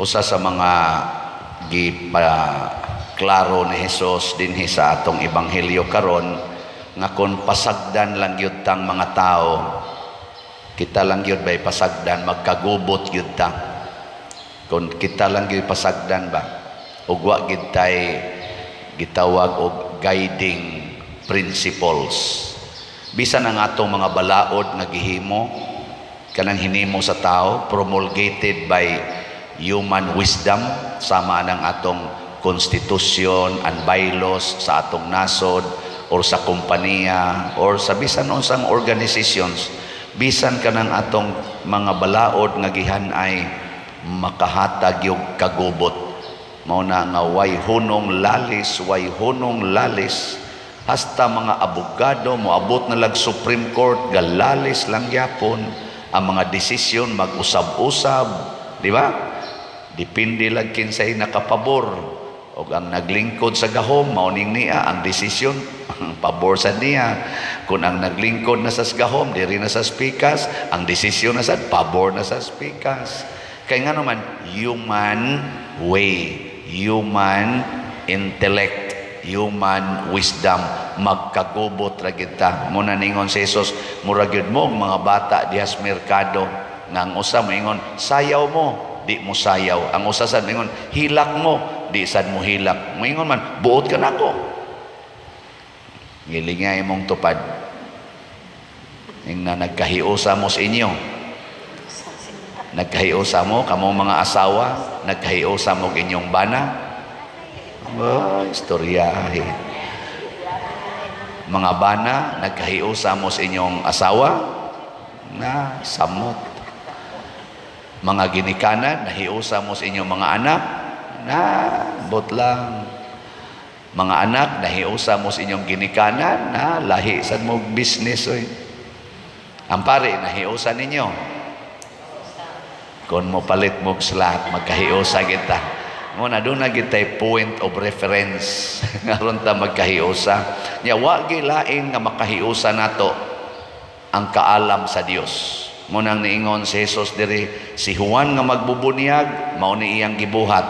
Usa sa mga gipa klaro ni Hesus dinhi sa atong ebanghelyo karon nga kung pasagdan lang gyud tang mga tao, kita lang gyud bay pasagdan, magkagubot gyud ta. Kung kita lang gyud pasagdan ba ug wa gyud tay gitawag og guiding principles, bisan ang atong mga balaod nga gihimo, kanang hinimo sa tao, promulgated by human wisdom, sama ng atong constitution and bylaws sa atong nasod or sa kompanya or sa bisan unsang organizations, bisan kanang atong mga balaod nga gihan-ay, makahatag yung kagubot. Mao na nga way hunong lalis, way hunong lalis. Hasta mga abogado moabot na lag Supreme Court, galalis lang gyapon ang mga desisyon, mag-usab-usab, di ba? Depende lang kinsay nakapabor og ang naglingkod sa gahom, mao ning niya ang desisyon, ang pabor sa niya. Kung ang naglingkod na sa gahom diri na sa pikas, ang desisyon na sad pabor na sa pikas. Kay nga naman, human way, human intellect, human wisdom, magkagubot ra gyud ta. Mao na ningon si Jesus, mura gyud mo og mga bata diha sa merkado nga ang usa moingon, "Sayaw mo," di mo sayaw. Ang usa sad moingon, "Hilak mo," di sad mo hilak. Moingon man, "Buot ka nako." Gilingay mong tupad. Ing na nagkahiusa mo sa inyo. Nagkahiusa mo, kamo mga asawa, nagkahiusa mo inyong bana. Oh, istoryahe. Mga bana, nagkahiusa mo sa inyong asawa, na samot. Mga ginikanan, nahiusa mo sa inyong mga anak, na bot lang. Mga anak, nahiusa mo sa inyong ginikanan, na lahi sad mo business oy. Ang pare, nahiusa ninyo. Kung mo palit mo slot, magkahiusa kita. Muna doon na kita'y point of reference. Aron ta magkahiusa. Nya wa gilain nga makahiusa nato ang kaalam sa Dios. Munang niingon si Jesus diri, si Juan nga magbubunyag, mao ni iyang gibuhat.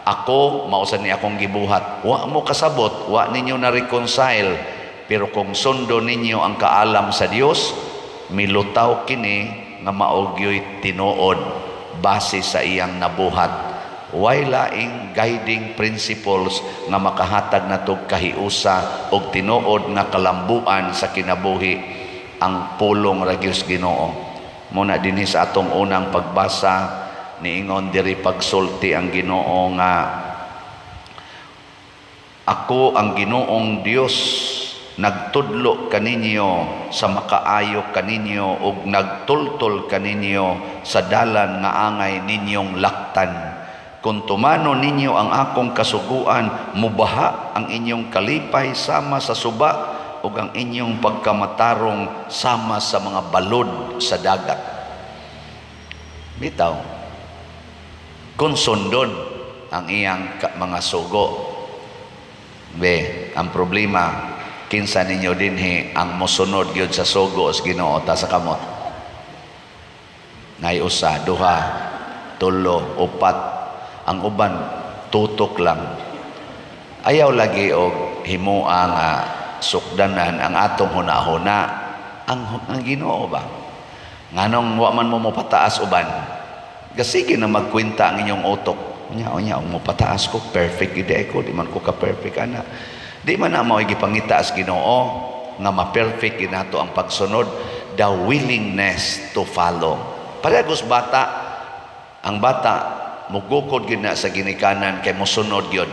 Ako, mao sad ni akong gibuhat. Wa mo kasabot, wa ninyo na reconcile. Pero kung sundo ninyo ang kaalam sa Dios, milutaw kini nga mao gyoy tinuod base sa iyang nabuhat. Way laing guiding principles nga makahatag natog kahiusa og tinuod nga kalambuan sa kinabuhi, ang pulong ra gyud sa Ginoo. Muna dinhi sa atong unang pagbasa, niingon diri, pagsulti ang Ginoo nga ako ang Ginoong Dios, nagtudlo kaninyo sa makaayo kaninyo ug nagtultol kaninyo sa dalan nga angay ninyong laktan. Kung tumanon ninyo ang akong kasuguan, mubaha ang inyong kalipay sama sa suba ug ang inyong pagkamatarong sama sa mga balod sa dagat. Bitaw. Kung sundon ang iyang mga sugo. Be, ang problema, kinsa ninyo dinhi ang mosunod gyud sa sugo sa Ginoo? Taas sa kamot. Nay usa, duha, tulo, upat. Ang uban tutok lang. Ayaw lagi og himoa nga sukdanan ang atong hunahuna. Ang Ginoo ba? Nganong wa man mo mopataas uban? Gasige na magkwenta ang inyong utok. Unya, unya, ang mopataas ko, perfect gid ko, di man ko ka perfect ana. Di man na mao gipangita sa Ginoo nga ma-perfect gid nato ang pagsunod, the willingness to follow. Parehas bata, ang bata mugukod gid na sa ginikanan kay mosunod gyud.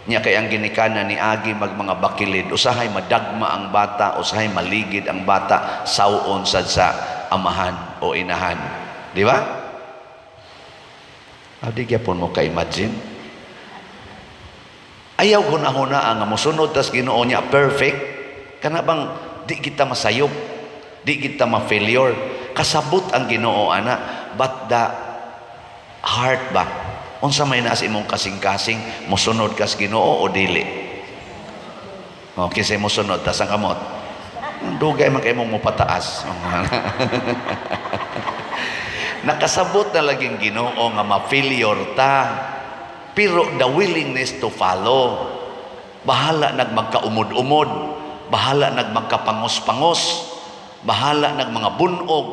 Nya kay ang ginikanan ni agi mag mga bakilid, usahay madagma ang bata, usahay maligid ang bata, saw-on sad sa amahan o inahan. Di ba? Ah, di gyapon mo ka-imagine. Ayaw hunahuna ang mosunod tas Ginoo niya perfect. Kana bang di kita masayop, di kita ma-failure. Kasabot ang Ginoo ana, but the heart ba? Unsa may naa sa imong kasing-kasing, mosunod kas Ginoo o dili? Okay, say mosunod tas ang kamot. Dugay man kay mong mopataas. Nakasabot na laging Ginoo nga ma-failure ta. Pero the willingness to follow. Bahala nag magkaumod-umod, bahala nag magkapangos-pangos, bahala nag mga bunog,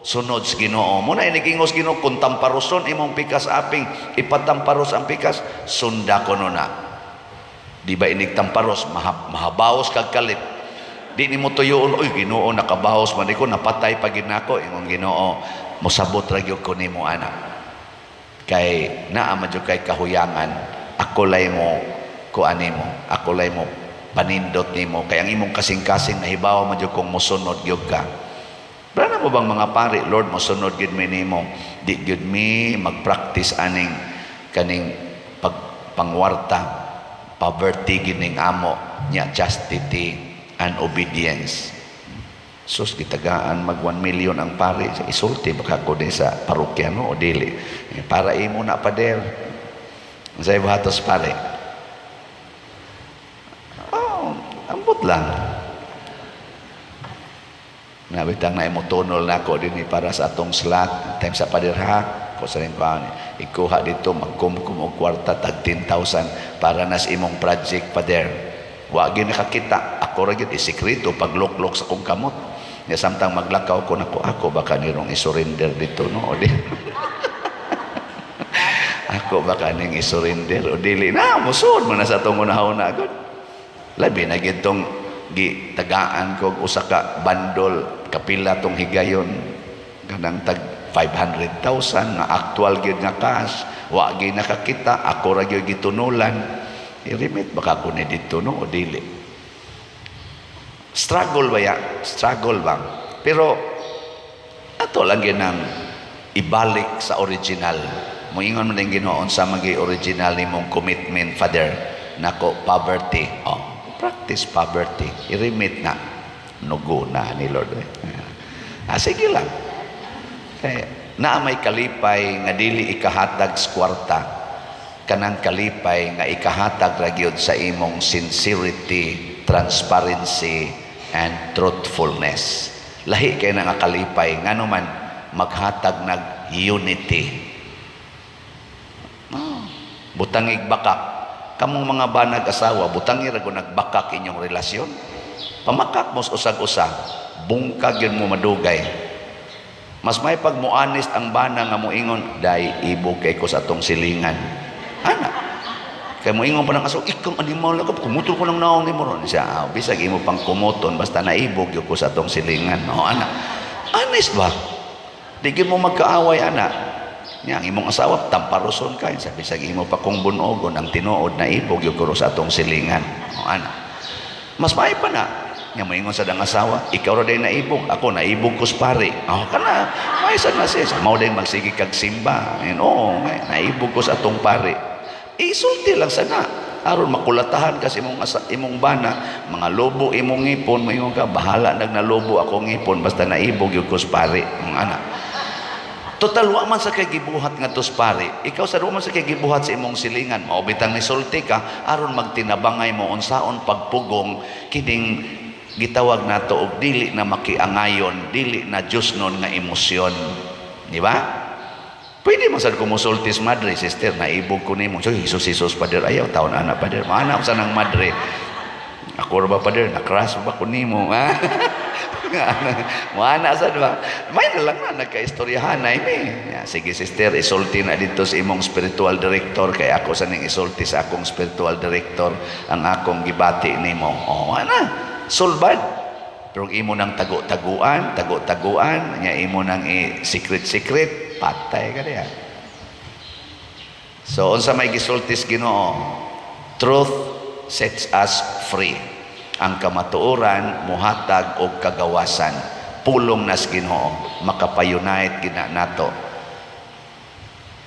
sunod sa Ginoo. Muna inigingos Ginoo kung tamparoson imong pikas aping ipatamparos ang pikas, sunda ko no na. Di ba inig tamparos, mahabaos kag kalit. Di nimo tuyoon, "Uy Ginoo, nakabaos man ko, napatay pa gid nako." Ingon Ginoo, "Mosabot ra gyud ko nimo ana." Kay naa man jud kay kahuyangan, ako lay mo kuan nimo, ako lay mo panindot nimo kay ang imong kasing-kasing nahibaw man jud kung mosunod gyud ka. Brana mo bang mga pare, "Lord, mosunod gyud mi nimo. Di gyud mi magpractice aning kaning pag pangwarta, poverty gining amo nya, chastity and obedience." Sus, gitagaan mag 1 million ang pare. Isulti baka ko din sa parokya no o dili. Eh, para imo na, pader. Sa buhatos pare. Oh, ambot lang. Nabitang na imo tunol nako dinhi para sa atong slot. Time sa pader ha. Ko sa rin pa ikuha dito magkumkum og kwarta tag 10,000 para nas imong project, pader. Wa gyud nakakita. Ako ra gyud isekreto pagluklok sa kong kamot. Nya samtang maglakaw ko nako, ako baka nirong i-surrender dito no o di. Ako baka ning i-surrender o dili na musod man na sa atong unahuna gud. Labi na gyud tong gitagaan ko usa ka bandol kapila tong higayon kanang tag 500,000 nga actual gyud nga cash, wa gyud nakakita, ako ra gyud gitunulan. I-remit baka ko ni dito no o dili. Struggle ba ya? Struggle ba? Pero ato lang gyud nang ibalik sa original. Moingon man din Ginoo sa magi original nimong commitment, Father. Nako, poverty. Oh, practice poverty. I-remit na. Nugo na ni Lord. Eh. Ah, sige lang. Kaya naa may kalipay nga dili ikahatag sa kwarta, kanang kalipay nga ikahatag ra gyud sa imong sincerity, transparency and truthfulness. Lahi kay na nga kalipay ngano man maghatag nag unity. Oh, butangig bakak. Kamong mga banag asawa, butangi ra gud nagbakak inyong relasyon. Pamakak mo sa usag-usa, bungkag yun mo madugay. Mas may pag mo honest ang bana nga moingon, "Day, ibog kay ko sa atong silingan." Ana. Kay moingon pa ng asawa, "Ikang animal ka, kumuto ko ng naong nimo ron." Siya, "Ah, bisag imo pang kumuton, basta naibog yun ko sa atong silingan." No, ana. Honest ba? Di gyud mo magkaaway, ana. Nya, ang imong asawa, tamparoson ka. Sabi sa imo pa kung bunogon, ang tinuod na ibog yung ko sa atong silingan. O, ana. Mas may pa na. Nya moingon sa dang asawa, "Ikaw ra day naibog, ako naibog ko sa pare." Oh, kana, may sad na siya. Mao din magsige kag simba. And, oo, may, naibog ko sa atong pare. Isulti lang sana. Aron makulatahan kasi imong asa, imong bana, mga lobo imong ngipon, moingon ka, "Bahala nag nalobo ako ngipon basta naibog yung ko sa pare." Ang ana. Total wa man sa kay gibuhat nga sa pare. Ikaw sa wa man sa kay gibuhat sa imong silingan. Mao bitang nisulti ka aron magtinabangay mo unsaon pagpugong kining gitawag nato og dili na makiangayon, dili na Diyos nun nga emosyon. Di ba? Pwede man sad ko musulti sa madre, "Sister, naibog ko nimo." "So, Jesus, Jesus, pader, ayaw taon ana, pader." Maana sa nang madre. "Ako ra ba, pader, na-crush ba ko nimo?" Ha? Maana sa ba? May na lang na nagkaistoryahan na imi. Ya, "Sige sister, isulti na dito sa imong spiritual director kay ako sa ning isulti sa akong spiritual director ang akong gibati nimo." Oh, ana. Sulbad. Pero imo nang tago-taguan, tago-taguan, nya imo nang i-secret-secret, patay ka diya. So unsa may gisultis Ginoo? Truth sets us free. Ang kamatuoran muhatag og kagawasan. Pulong nas Ginoo, makapayunite gina nato.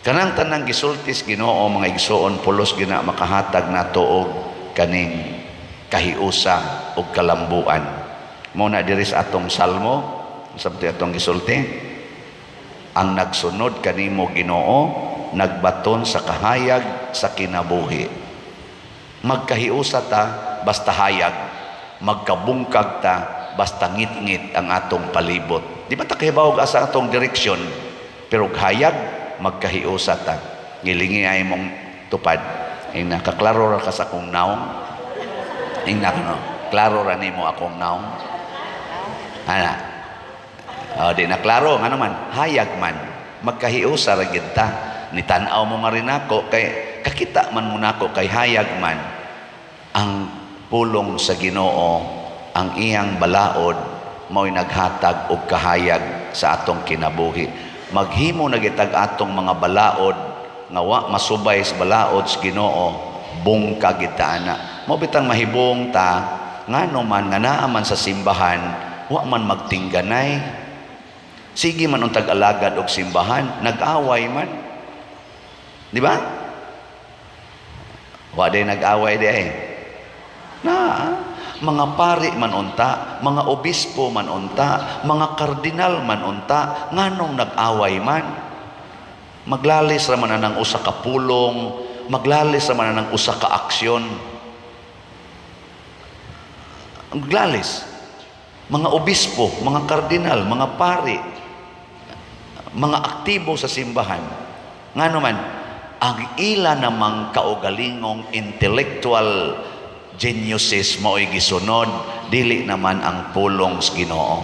Kanang tanang gisultis Ginoo, mga igsuon, pulos gina makahatag nato og kaning kahiusa og kalambuan. Mo na diri sa atong salmo, sa atong gisulti, ang nagsunod kanimo Ginoo nagbaton sa kahayag sa kinabuhi. Magkahiusa ta basta hayag, magkabungkag ta basta ngit-ngit ang atong palibot. Di ba ta kahibaw asa atong direksyon? Pero hayag, magkahiusa ta. Gilingi ay mong tupad. Ing nakaklaro ra ka sa akong naong. Ing na no. Klaro ra nimo akong naong. Ana. O, di na klaro ngano man, hayag man, magkahiusa ra gyud ta. Ni tan-aw mo nga rin ako kay kakita man mo nako kay hayag man ang pulong sa Ginoo, ang iyang balaod mao'y naghatag og kahayag sa atong kinabuhi. Maghimo na gitag atong mga balaod nga wa masubay sa balaod sa Ginoo, bungka kita ana. Mao bitang mahibong ta, ngano man nga naa man sa simbahan, wa man magtingganay. Sige man untag alagad og simbahan, nag-away man. Di ba? Wa day nag-away di ay. Na, mga pari man unta, mga obispo man unta, mga kardinal man unta, nganong nag-away man? Maglalis ra man ang usa ka pulong, maglalis ra man ang usa ka aksyon. Maglalis. Mga obispo, mga kardinal, mga pari, mga aktibo sa simbahan. Ngano man, ang ila namang kaugalingong intellectual geniuses mao'y gisunod, dili naman ang pulong sa Ginoo.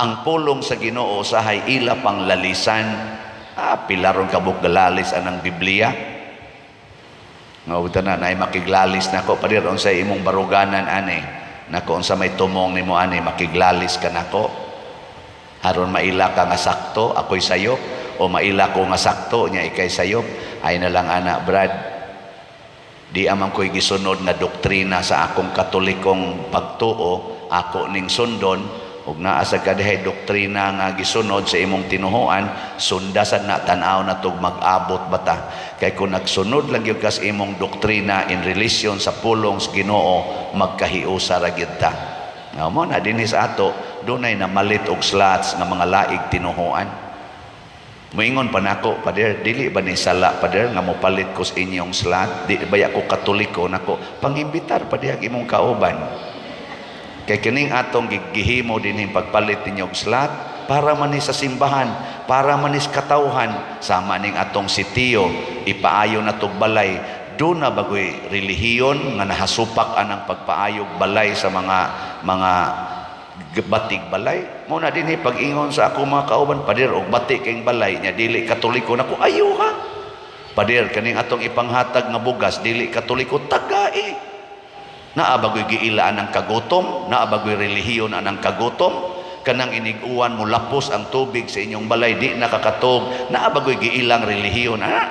Ang pulong sa Ginoo usahay ila pang lalisan. Ah, pila ron kabuk galalis anang Biblia. Nga uta na naay makiglalis nako, "Pader, unsa imong baruganan ani?" Nako, unsa may tumong nimo ani, makiglalis ka nako. Aron maila ka nga sakto, ako'y sayop, o maila ko nga sakto nya ikay sayop. Ay na lang ana, Brad. Di amang ko'y gisunod nga doktrina sa akong Katolikong pagtuo, ako ning sundon. Ug naa sa kadihay doktrina nga gisunod sa imong tinuhuan, sundasan na, tan-aw na tog mag-abot bata. Kay kung nagsunod lang gyud kas imong doktrina in relation sa pulong sa Ginoo, magkahiusa ra gyud ta. Nga mo na dinhi sa ato, dunay namalit og slots nga mga laig tinuhuan. Moingon pa nako, "Pader, dili ba ni sala, Pader, nga mopalit ko sa inyong slot? Di ba ko Katoliko?" Nako, pangimbitar pa dihag imong kauban. Kay kining atong gihimo dinhing pagpalit ninyo og slot para man ni sa simbahan, para man ni sa katawhan, sama ning atong sitio, ipaayo na tog balay. Do na bagoy relihiyon nga nahasupak anang pagpaayog balay sa mga batig balay? Mo na dinhi pag-ingon sa ako mga kauban, "Pader, og bati kayong balay nya dili Katoliko." Nako, ayo ha. "Pader, kaning atong ipanghatag nga bugas dili Katoliko." Tagai. Naa bagoy giila anang kagutom? Naa bagoy relihiyon anang kagutom? Kanang inig-uwan mo lapos ang tubig sa inyong balay, di nakakatog, naa bagoy giilang relihiyon ana?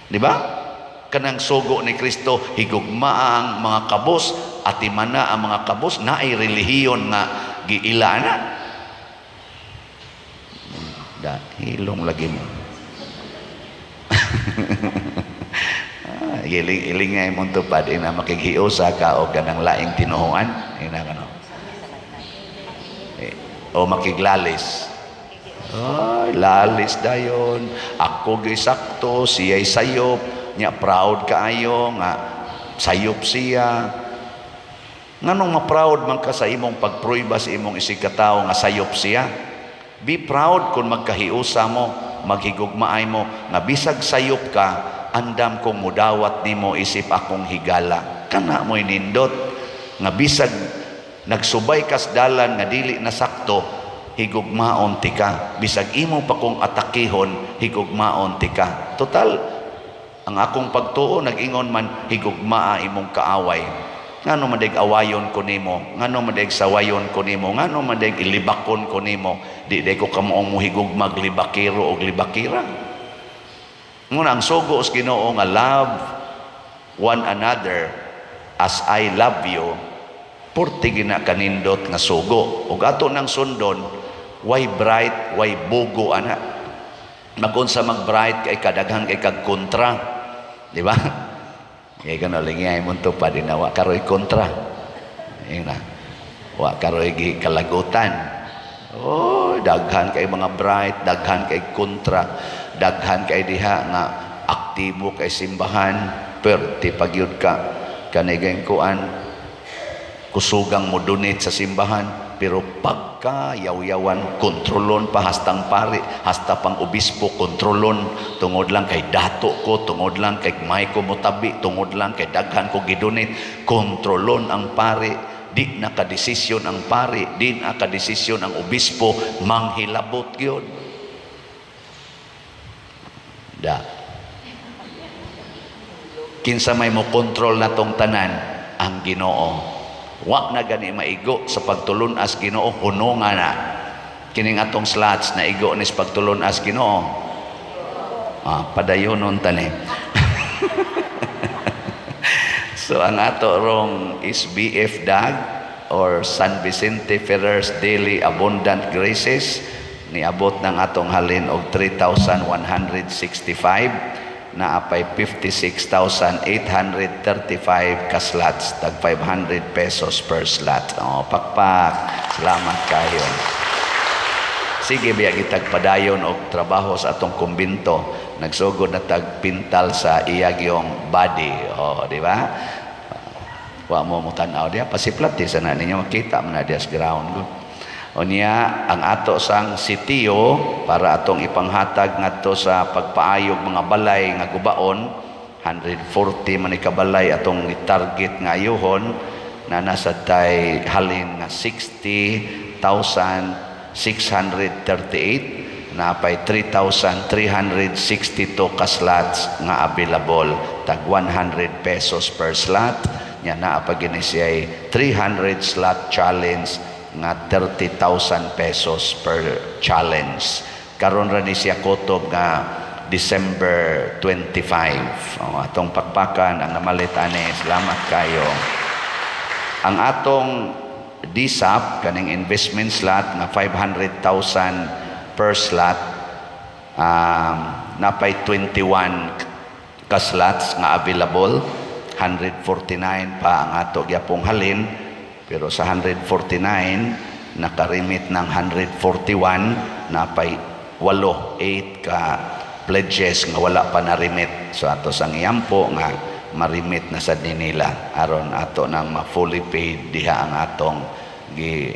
Di ba? Kanang sugo ni Kristo, higugma ang mga kabos, atimana ang mga kabos, naay relihiyon nga giila ana? Da, hilong lagi mo. Ah, iling iling nga imong tupad ina, makighiusa ka o kanang laing tinuhuan ina kano. Eh, o makiglalis. Ay, lalis dayon. Ako gyud sakto, siya'y sayop. Nya proud kaayo nga sayop siya. Nganong ma-proud man ka sa imong pagpruiba sa imong isigkatawo nga sayop siya? Be proud kung magkahiusa mo, maghigugmaay mo, nga bisag sayop ka, andam kong mudawat nimo isip akong higala. Kana mo'y nindot. Nga bisag nagsubay kas dalan nga dili na sakto, higugmaon tika. Bisag imo pa kong atakihon, higugmaon tika. Total, ang akong pagtuo nag-ingon man, higugmaa imong kaaway. Ngano man dig awayon ko nimo, ngano man dig sawayon ko nimo, ngano man dig ilibakon ko nimo, di day ko kamoong mohigugmag libakero og libakira. Nguna ang sugo sa Ginoo nga love one another as I love you, purti gina kanindot nga sugo. Ug ato nang sundon, way bright, way bugo ana. Magunsa mag bright kay kadaghan kay kag kontra. Di ba? Kay kano lingay mo tupad na wa karoy kontra. Ayun na. Wa karoy gi kalagutan. Oh, daghan kay mga bright, daghan kay kontra, daghan kay diha nga aktibo kay simbahan, perti pagyud ka kanigay kuan kusugang mo donate sa simbahan, pero pagka Pagka-yaw-yawan, kontrolon pa hastang pari, hasta pang obispo kontrolon, tungod lang kay dato ko, tungod lang kay may ko motabi, tungod lang kay daghan ko gi-donate, kontrolon ang pari. Di na kadesisyon ang pari, di na kadesisyon ang obispo, manghilabot gyud. Da. Kinsa may mo kontrol na tong tanan? Ang Ginoo. Wa na gani maigo sa pagtulun-as Ginoo, hununga na. Kining atong slots na igo ni sa pagtulun-as Ginoo. Ah, padayonon tani. So ang ato rong SBF DAG or San Vicente Ferrer's Daily Abundant Graces, niabot ng atong halin og 3,165, naa pay 56,835 ka slots, tag 500 pesos per slot. Oh, pakpak. Salamat kayo. Sige biya gitag padayon og trabaho sa atong kumbinto. Nagsugod na tag pintal sa iyagyong body. Oh, di ba? Wa mo mo tan-aw diya, pasiplat di sana ninyo, makita man na diya sa ground ko. Unya ang ato sang sitio para atong ipanghatag ngadto sa pagpaayog mga balay nga gubaon, 140 man ni kabalay atong target nga ayuhon, na nasa tay halin nga 60,638, napay 3,362 ka slots nga available, tag 100 pesos per slot. Nya naa pa gini siya'y 300 slot challenge nga 30,000 pesos per challenge. Karon ra ni siya kutob nga December 25. Oh, atong pakpakan ang namalit ani. Salamat kayo. Ang atong DSAP, kaning investment slot nga 500,000 per slot, napay 21 ka slots nga available. 149 pa ang ato gyapong halin, pero sa 149 nakarimit ng 141, napay 8, 8 ka pledges nga wala pa na-remit. So ato sang iyampo nga marimit na sad ni nila aron ato nang ma-fully paid diha ang atong gi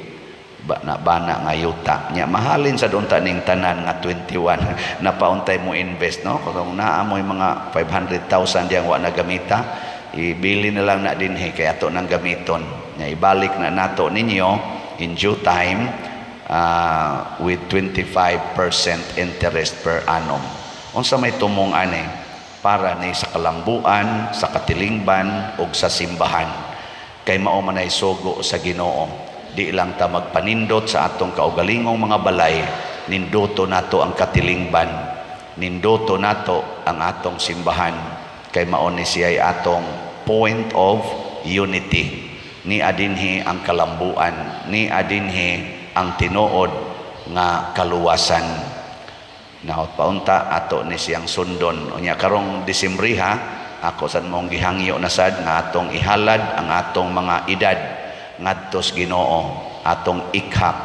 ba, na bana nga yuta. Nya mahalin sa unta ning tanan nga 21 na pauntay mo invest, no? Kung naa mo'y mga 500,000 diyang wa na gamita, ibili na lang na dinhi kay ato nang gamiton. Nya ibalik na nato ninyo in due time, with 25% interest per annum. Unsa may tumong ani? Para ni sa kalambuan, sa katilingban ug sa simbahan, kay mao man ay sugo sa Ginoo. Di lang ta magpanindot sa atong kaugalingong mga balay, ninduto nato ang katilingban, ninduto nato ang atong simbahan, kay mao ni siya'y atong point of unity. Ni adinhi ang kalambuan, ni adinhi ang tinuod nga kaluwasan. Nahot paunta ato ni siyang sundon. Unya karong Disembriha, ako sad mong gihangyo na sad nga atong ihalad ang atong mga edad ngadto sa Ginoo, atong ikhak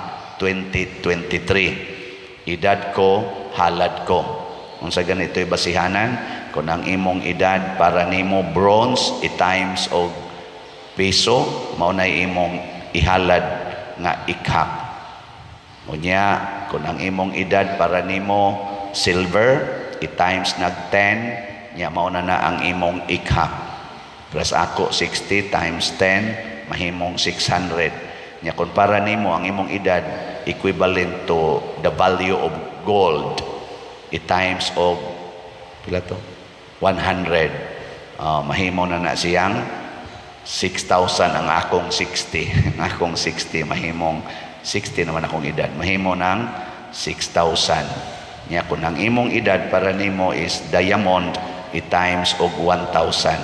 2023. Edad ko, halad ko. Unsa ganito'y basihanan? Kung ang imong edad para nimo bronze, i-times og piso, mao na imong ihalad nga ikhak. Unya, kung ang imong edad para nimo silver, i-times nag 10, nya mao na na ang imong ikhak. Plus ako 60 times 10, mahimong 600. Nya kung para nimo ang imong edad equivalent to the value of gold, i-times og pila to? 100. Mahimo na na siyang 6,000 ang akong 60. Ang akong 60, mahimong 60 naman akong edad. Mahimo ng 6,000. Nya kung ang imong edad para nimo is diamond, i-times og 1,000.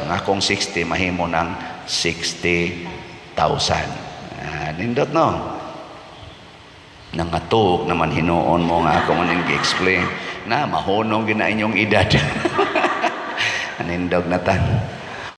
Ang akong 60 mahimo ng 60,000. Ah, nindot, no? Nangatuog naman hinuon mo nga ako man gi-explain na mahunong gina inyong edad. Anindog na ta.